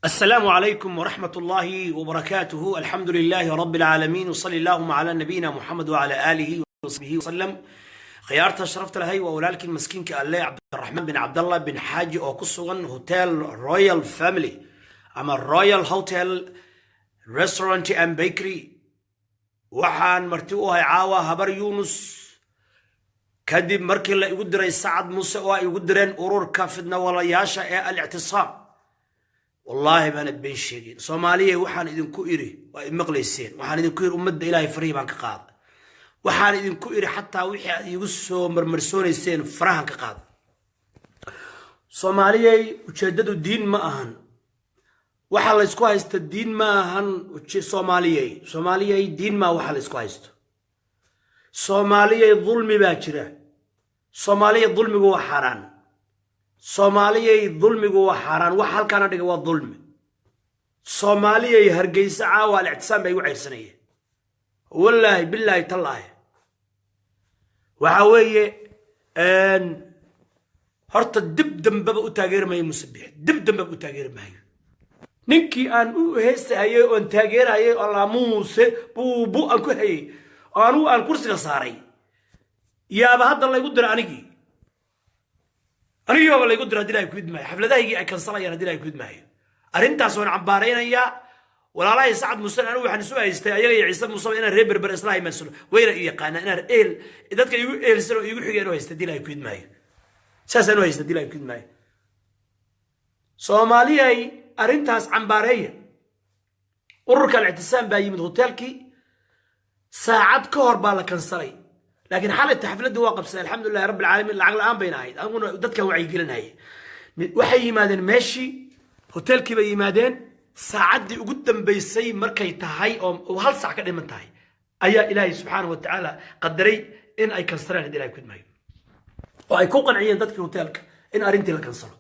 السلام عليكم ورحمة الله وبركاته. الحمد لله رب العالمين، وصلى اللهم على نبينا محمد وعلى آله وصحبه وسلم. Khiyaarta sharafta lahay, waa walaalkiin maskiinka Alle, Cabdiraxmaan bin Cabdallah bin Xaaji, oo ku sugan Hotel Royal Family ama Royal Hotel Restaurant and Bakery. Waxaan marti u ahay caawa Habar Yunus, kadib markii la igu diray Sacad Muuse oo ay igu direen ururka fidnawalayaasha ee Al-Ictisaam. Wallaahi baana been sheegin. Soomaaliya, waxaan idinku iri waa imaqlayseen. Waxaan idinku iri ummadda Ilaahay farihii baan ka qaada. Waxaan idinku iri xataa wixii aad iigu soo marmarsoonayseen farahan ka qaada. Soomaaliyay, ujeeddadu diin ma ahan. Waxa laysku haysta diin ma ahan. Soomaaliyey, Soomaaliyay, diin maa waxa laysku haysto. Soomaaliyay, dulmi baa jira. Soomaaliya, dulmigu waa xaaraan. Soomaaliyay, dulmigu waa xaaraan. Wax halkaana dhiga waa dulmi. Soomaaliyay, Hargeysa caawa Alictisaam baa igu ceyrsanaya. Wallaahi, bilaahi, tallaahi. Waxa weeye, horta dib dambeba u taageeri maayo Musabix, dib dambeba u taageeri maayo. Ninkii aan u heestahayey oon taageerahayay oo laa Muuse buubu aan ku hayey oo anugu aan kursiga saaray, yaaba hadda laygu dira anigii. Anigii baaba laygu dira haddii Ilahay ku idmaayo. Xafladahaygii ay kansalayaan haddii Ilahay ku idmaayo. Arrintaas waan cambaaraynayaa. Walaalahay Sacad Muuse, anigu waxaan isu haystay ayaga iyo Ciise Muuseba inaan reer Berber isla haymansano. Wayna i yaqaanaa inaan ehel, dadka igu ehelsan oo iigu xigeen u haysta haddii Ilahay ku idmaayo. Saasaan u haysta haddii Ilahay ku idmaayo. Soomaaliyay, arrintaas cambaareeya. Ururka Alictisaam baa yimid hoteelkii, saacad ka hor baa la kansalay, laakiin xalayta xafladda waa qabsaday, alxamdulilahi rabbi alcaalamiin. Lacag la-aan bayna ahayd, aniguna dadkan wacyigelinayay. Waxay yimaadeen meeshii, hoteelkii bay yimaadeen. Saacaddii ugu dambaysay markay tahay oo hal sac ka dhiman tahay ayaa Ilaahay subxaana wa tacaala qadaray in ay kansaleen, haddii Ilahay ku idmaayo, oo ay ku qanciyeen dadkii hoteelka in arrintii la kansalo.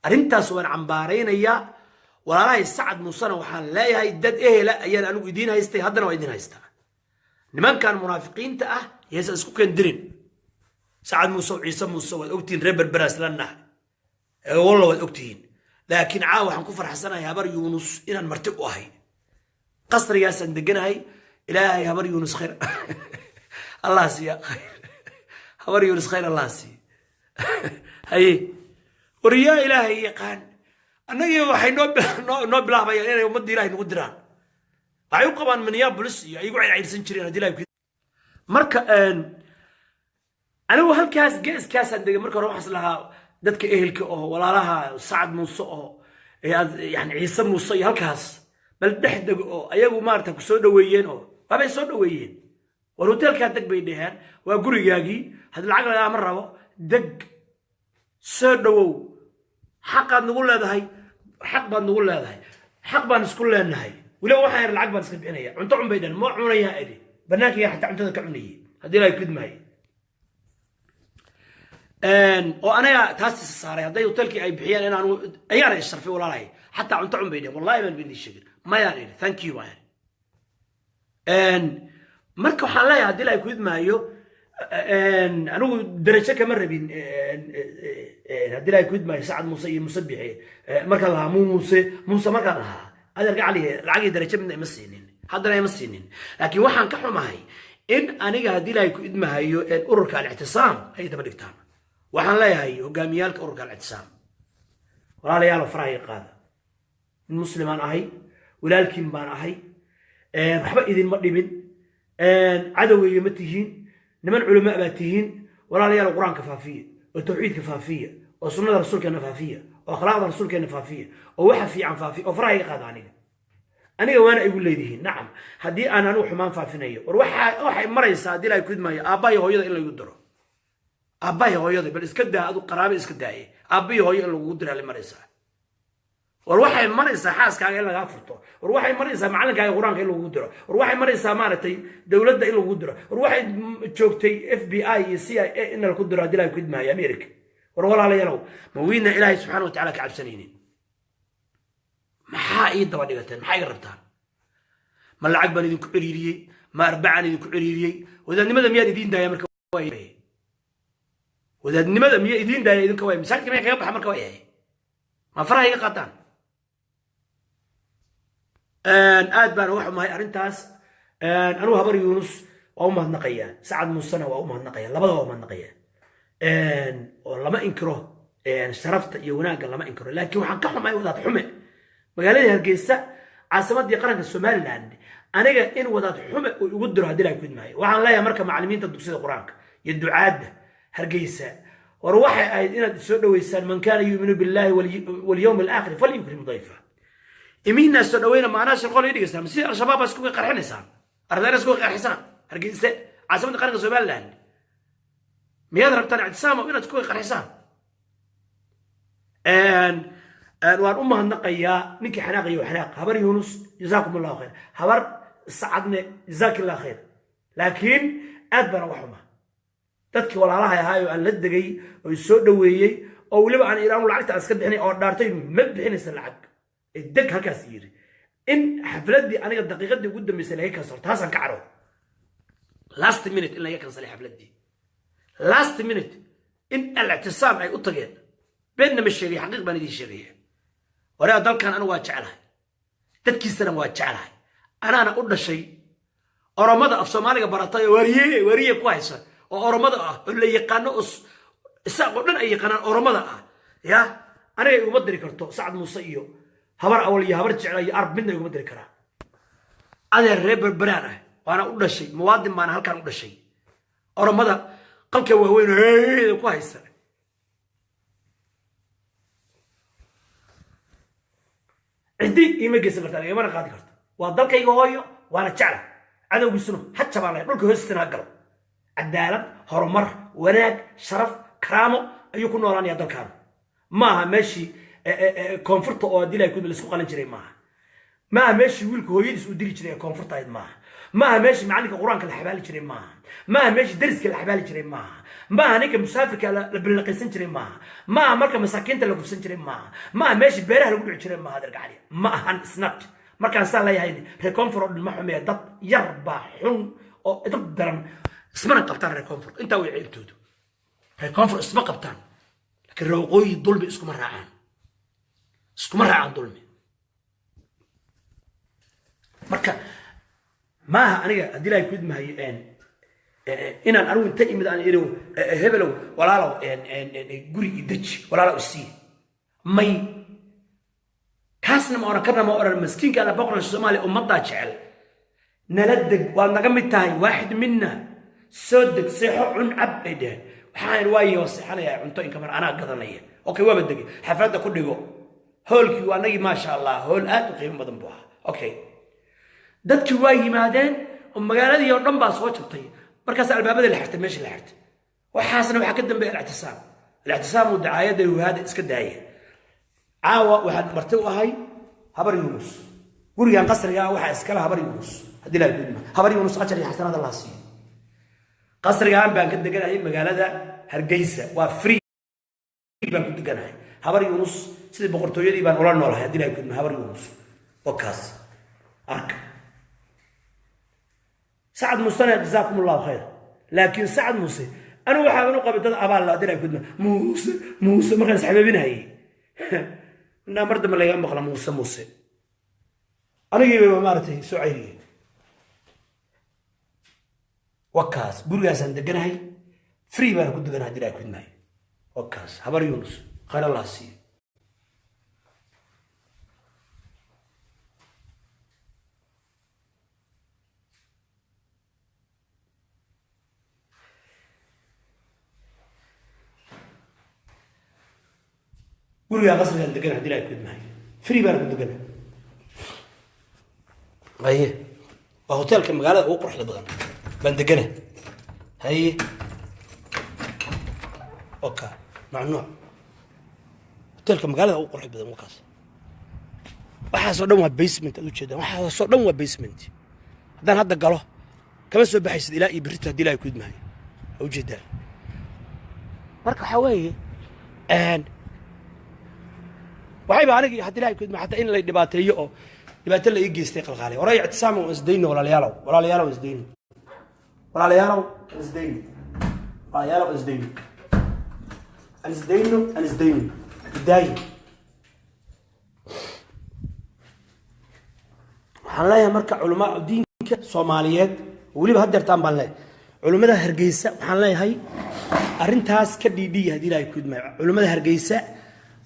Arrintaas waan cambaaraynayaa. Walaalahay Sacad Muusena waxaan leeyahay, dad ehela ayaan anigu idiin haystay, haddana waa idiin haystaa. Nimankan munaafiqiinta ah yaysan isku kendirin. Sacad Muuse, Ciise Muuse, waad ogtihiin, reer Berberaas la nahay, walla waad ogtihiin. Laakiin caawa waxaan ku farxsanahay Habar Yuunus inaan marti u ahay, qasrigaasaan deganahay. Ilaahay Habar Yuunus khayr Allah siiya, khayr Habar Yuunus khayr Allah siiya. Haye, wariyaa Ilaahay yaqaan, annagii waxay noo bilaabayaan inay ummadda Ilahay nagu diraan. Waxay u qabaan Minneapolis iyo ay igu celceylsan jireen haddii Ilahay. Marka anigu halkaas geeskaasaan degay. Marka hore waxaas lahaa dadka ehelka oo walaalaha Sacad Muuse oo yani Ciise Muuse iyo halkaas bal dhex dego, oo ayagu maarata ku soo dhoweeyeen, oo waabay soo dhoweeyeen. War hoteelkaa deg bay dheheen, waa gurigaagii, haddii lacag lagaama rabo, deg, soo dhowow, xaqaad nagu leedahay, xaq baad nagu leedahay, xaq baan isku leenahay. Weliba waxaan yar lacag baan iska bixinaya. Cunto cun bay dheheen. Ma cunayaa idhi, banaanka xataa cuntada ka cunayay haddii Ilahay kudmaayo, oo anaga taas isa saaray. Hadday hotelkii ay bixiyeen inaan ayaana isharfay. Walaalahay, xataa cunto cun bay dheheen. Wallahi baan bidin sheegin, mayaan idhi, thank you baan. Marka waxaan leeyahay, haddii Ilahay ku idmaayo, anigu darajo kama rabin haddii Ilahay ku idmaayo. Sacad Muuse iyo Musabixi markaan lahaa Muuse Muuse markaan lahaa, adeerka Cali, lacag iyo darajo midna ima siinin, haddana ima siinin. Laakiin waxaan ka xumahay in aniga, haddii Ilahay ku idmahayo, ururka Alictisaam ay daba dhigtaan. Waxaan leeyahay hogaamiyaalka ururka Alictisaam, walaalayaalo, faraha iga qaada. Nin muslimaan ahay, walaalkiin baan ahay, waxba idinma dhibin, cadowgayga ma tihiin, niman culamaa baa tihiin. Walaalayaal, Qur-aanka faafiya, oo tawxiidka faafiya, oo sunnada rasuulkeena faafiya, oo akhlaaqda rasuulkeena faafiya, oo waxa fiican faafiya, oo faraha iga qaada. Aniga waana igu leedihiin, nacam, haddii aan anigu xumaan faafinayo. War waxay maraysaa, haddii Ilahay ku idmaayo, aabbaha iyo hooyada in laygu diro. Aabbaha iyo hooyada bal iska daa, adu qaraabo iska daaye, aabba iyo hooyo in lagugu diraa la maraysaa. War waxay maraysaa xaaskaaga in lagaa furto. War waxay maraysaa macalinkaaga Qur-aanka in lagugu diro. War waxay maraysaa maaragtay dowladda in lagugu diro. War waxay joogtay FBI iyo CIA in laku diro, haddii Ilahay ku idmaayo, America. War walaalayaalow, ma wiina Ilaahay subxana wa tacala ka cabsanaynin? Maxaa ii daba dhigateen? Maxaa iga rabtaan? Ma lacag baan idinku ciriiriyey? Ma arbacaan idinku ciriiriyey? Wadaadnimada miyaan idiin daaya marka? Wadaadnimada miyaa idiin daaya idinka? Waay masaajidka miyaa kaga baxa marka? Waa yahay, ma faraha iga qaataan? Aad baan uga xumahay arrintaas. Anugu Habar Yunus waa u mahadnaqayaa, Sacad Muusena waa u mahadnaqaya, labada waa u mahadnaqaya, oo lama inkiro sharafta iyo wanaagga, lama inkiro. Laakiin waxaan ka xumahay wadaad xume magaaladii Hargeysa, caasimadii qaranka Somaliland, aniga in wadaad xume uu igu diro haddii laa kudmaayo. Waxaan leeyahay marka macallimiinta dugsiyada Qur-aanka iyo ducaadda Hargeysa, war waxay ahayd inaad soo dhoweysaan. Man kaana yuuminu billahi walyawmi alaakhir falyukrim dayfa. Imihiinaa soo dhaweyna, maanaa shirqool ii dhigaysaan, sidii Al-Shabaab baa isku qarxinaysaan, ardayna isku qarxisaan Hargeysa, caasimadda qaranka Somaliland. Miyaad rabtaan Ictisaamo inaad isku qarxisaan? Waan u mahadnaqayaa ninkii xanaaqayo xanaaq. Habar Yunus, jazaakum Allahu khayr. Habar Sacadne, jazaak Allah khayr. Laakiin aad baan uga xumaa dadkii walaalahay ahaay oo aan la degay oo soo dhoweeyey, oo weliba aan iraanu lacagta aan iska bixinay oo dhaartay ma bixinaysa lacag deg halkaas yiri, in xafladdii aniga daqiiqadii ugu dambeysay laga kansalo, taasaan ka caro. Last minute in laga kansalay xafladdii, last minute in Al-Ictisaam ay u tageen. Beenna ma sheegay, xaqiiq baan idiin sheegaya. Waraa dalkan anigu waa jeclahay, dadkiisana waa jeclahay, anaana u dhashay. Oromada af Soomaaliga baratay oo wariye wariye ku haysa oo Oromada ah oo la yaqaano, oo Isaaq oo dhan ay yaqaanaan Oromada ah, ya aniga iguma diri karto Sacad Muuse iyo Habar Awal iyo Habar Jecla iyo Arab, midna iguma diri karaa. Adeer, reer Berberaan ah waana u dhashay, muwaadin baana halkaan u dhashay. Oromada qalka waaweyn heeda ku haysa ciddi iima geysan karta, igamana qaadi karto. Waa dalkayga hooyo, waana jecla. Cadowgiisuna ha jabaan lahay, dhulka hoostiisana ha galo. Cadaalad, horumar, wanaag, sharaf, karaamo ayuu ku noolaanaya dalkaanu. Maaha meeshii koonfurta oo haddii lahay laisku qalin jiray, maaha. Maaha meeshii wiilka hooyadiis uu dili jiray ee koonfurta ahayd, maaha. Maaha meeshii macallinka Qur-aanka la xabaali jiray, maaha. Maaha meeshii dariska la xabaali jiray, maaha. Maaha ninka musaafirka la billaqaysan jiray, maaha. Maaha marka masaakiinta la kufsan jiray, maaha. Maaha meeshii beeraha lagu dhici jiray, maaha. Dargacali ma ahan isnat. Markaan saa leeyahay, reer koonfur oo dhan ma xumeeya, dad yar baa xun oo dad daran. Ismana qabtaan reer koonfur, intaa way ceebtoodu. Reer koonfur isma qabtaan, laakiin reer waqooyi dulmi iskuma raacaan, iskuma raacaan dulmi. Marka maaha aniga haddii Ilahay ku idmahayo inaan anigu inta imid aan iri hebelow walaalow guri i deji, walaalow isii, may. Kaasna ma oran karna, ma oran. Maskiinkaada boqorka Soomaaliya, ummaddaa jecel, nala deg, waad naga mid tahay, waaxid mina, soo deg, seexo, cun, cab ay dheheen. Waxaan waayi oo seexanaya, cunto inkamar anaa gadanaya. Okay, waaba degay, xafladda ku dhigo hoolkii waa nagii, maasha Allah, hool aad u qiimo badan buu ahaa. Okay, dadkii waa yimaadeen oo magaaladii oo dhan baa soo jabtay. Markaas albaabadii la xirtay, meeshii la xirtay. Waxaasna waxaa ka dambeeya Alictisaam. Alictisaamu dacaayadda huhaada iska daaya. Caawa waxaan marti u ahay Habar Yunus. Gurigan qasriga ah waxaa iskale Habar Yunus. Haddii laa gudma Habar Yunus ajar iyo xasanaad Allah siiyo. Qasrigan baan ka deganahay magaalada Hargeysa, waa free baan ku deganahay. Habar Yunus sidii boqortooyadii baan ula noolahay. Haddii laa gudma Habar Yunus wakaas arka. Sacad Muusena jazaakum Allahu khayr. Laakiin Sacad Muuse anigu waxaaban u qabay dad abaal. Haddii laa gudma Muuse Muuse markaan isxabeebinayay inaa mar dambe laga maqla Muuse Muuse, anigiiba maaragtay soo cayriyey. Wakaas gurigaasaan deganahay, free baan ku deganahay. Haddii laa kudmahay wakaas Habar Yunus khayr Allah siiyo. Gurigaa qasrigaan deganahay, haddii laa kudmahay free baan ku deganahay. Haye, waa hoteelka magaalada ugu quruxda badan baan deganahay. Haye, waka macnuuc hoteelka magaalada ugu quruxda badan wakaas. Waxaasoo dhan waa basement, aad ujeedaan, waxaasoo dhan waa basement. Haddaan hadda galo kama soo baxaysid ilaa iyo berrito, haddii Ilahay ku idmahayo. Waa ujeedaan. Marka waxaa weeye waxayba anigi haddii Ilahay ku idmahay xataa in lay dhibaateeyo oo dhibaato la ii geystay qalqaalay. Horay Ictisaam oo isdayno, walaalayaalow, walaalayaalow isdayno, walaalayaalow isdayno, walaalayaalow isdayno, aan isdayno, aan isdayno, daayi. Waxaan leeyahay marka culamaa diinka Soomaaliyeed, weliba haddeertaan baan leeyahay culimmada Hargeysa, waxaan leeyahay arrintaas ka dhiidhiya haddii Ilahay ku idmaayo. Culimmada Hargeysa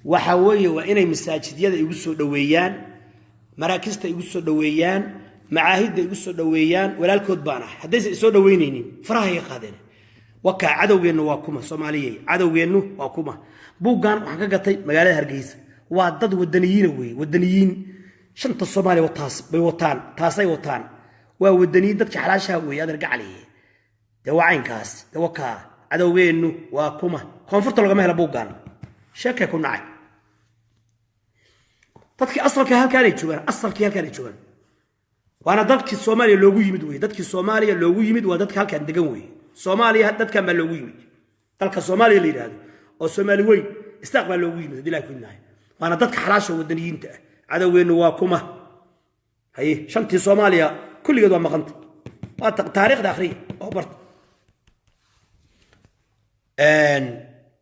waxa weeye waa inay masaajidyada igu soo dhoweeyaan, maraakista igu soo dhoweeyaan, macaahidda igu soo dhoweeyaan. Walaalkood baan ahay. Haddaysan isoo dhoweynaynin, faraha iga qaadeen. Wakaa cadowgeennu waa kuma, Soomaaliyey? Cadowgeennu waa kuma? Buuggan waxaan ka gatay magaalada Hargeysa. Waa dad wadaniyiina weeye, wadaniyiin. Shanta Soomaaliya wataas bay wataan, taasay wataan. Waa wadaniyiin, dadka xalaashaha weeye. Adeer gacaliye, dee waa caynkaas. Dee wakaa cadowgeennu waa kuma. Koonfurta lagama hela buuggan. Sheekay ku nacay dadkii asalka halkaanay joogaan, asalkii halkaanay joogaan. Waana dalkii Soomaaliya loogu yimid wey. Dadkii Soomaaliya loogu yimid waa dadka halkan degan wey. Soomaaliya dadkan baa loogu yimid. Dalka Soomaaliya la yidhaahdo oo Soomaali weyn, Istaaq baa loogu yimid haddii Ilahi ku idmaayo. Waana dadka xalaasha wadaniyiinta ah. Cadowgeennu waa kuma? Haye, shantii Soomaaliya kulligeed waa maqanta. Waa taariikhda akhriya oo barta.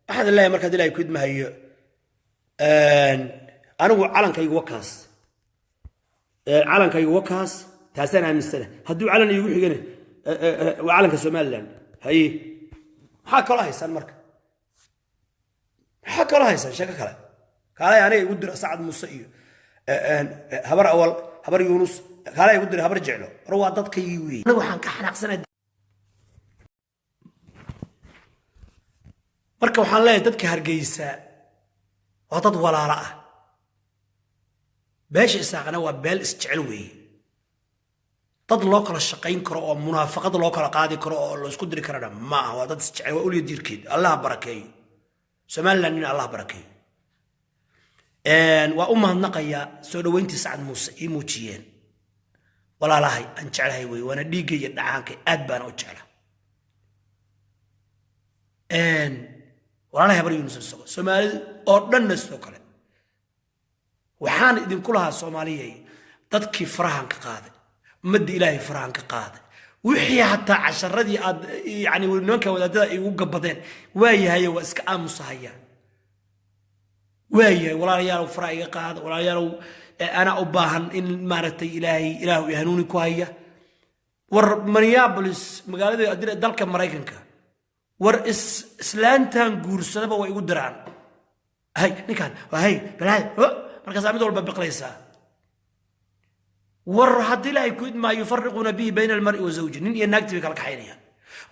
Waxaad leeyahay marka haddii Ilahi ku idmahayo, anigu calankaygu wakaas, calankaygu wakaas, taasaan aaminsana. Hadduu calan iigu xigana waa calanka Somaliland. Haye, maxaa kaloo haysaan marka? Maxaa kaloo haysaan? Sheeko kale kaalay aniga igu dira. Sacad Muuse iyo Habar Awal, Habar Yuunus kaalay igu dira, Habar Jeclo. War waa dadkaygii weeye. Anigu waxaan ka xanaaqsanay marka, waxaan leeyahay dadka Hargeysa waa dad walaalo ah. Beesha Isaaqna waa beel isjecel weeye. Dad loo kala shaqayn karo oo munaafaqad loo kala qaadi karo oo laysku diri karana ma aha. Waa dad isjecel, waa ulya diirkeed. Allah barakeeyo Somaliland nin, Allah barakeeyo. Waa u mahadnaqayaa soo dhoweyntii Sacad Muuse ii muujiyeen. Walaalahay aan jeclahay wey, waana dhiigga iyo dhacaankay, aad baana u jecla. Walaalahay Habar Yuunus isago, Soomaalida oo dhanna sidoo kale. Waxaan idinku lahaa Soomaaliyay, dadkii farahan ka qaaday, ummadda Ilaahay farahan ka qaaday, wixii hataa casharadii aad yani nimanka wadaadada ay igu gabadeen, waayahay, waa iska aamusahaya. Waayahay walaalayaalow, faraha iga qaada. Walaalayaalow, anaa u baahan in maaragtay Ilaahay, Ilaahu i hanuuni ku haya. War Minneapolis, magaalada dalka Maraykanka, war islaantan guursadaba way igu diraan. Hay ninkan, hay balaayo, markaasaa mid walba biqlaysaa. War haddii Ilaahay ku idmaayo, yufariquuna bihi bayna almar'i wa zawji. Nin iyo naagtii bay kala kaxaynayaan,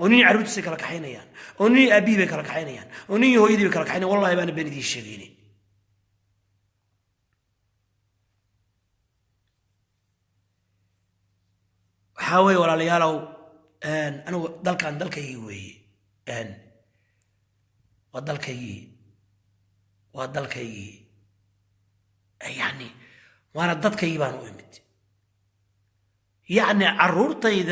oo nin iyo carruurtiisay kala kaxaynayaan, oo nin iyo aabbihii bay kala kaxaynayaan, oo nin iyo hooyadii bay kala kaxaynayan. Wallahi baana been idiin sheegaynin. Waxaa weeye walaalayaalow, anigu dalkan dalkaygii weeye, waa dalkaygii, waa dalkaygii, yani waana dadkaygii baan u imid, yacni carruurtayda.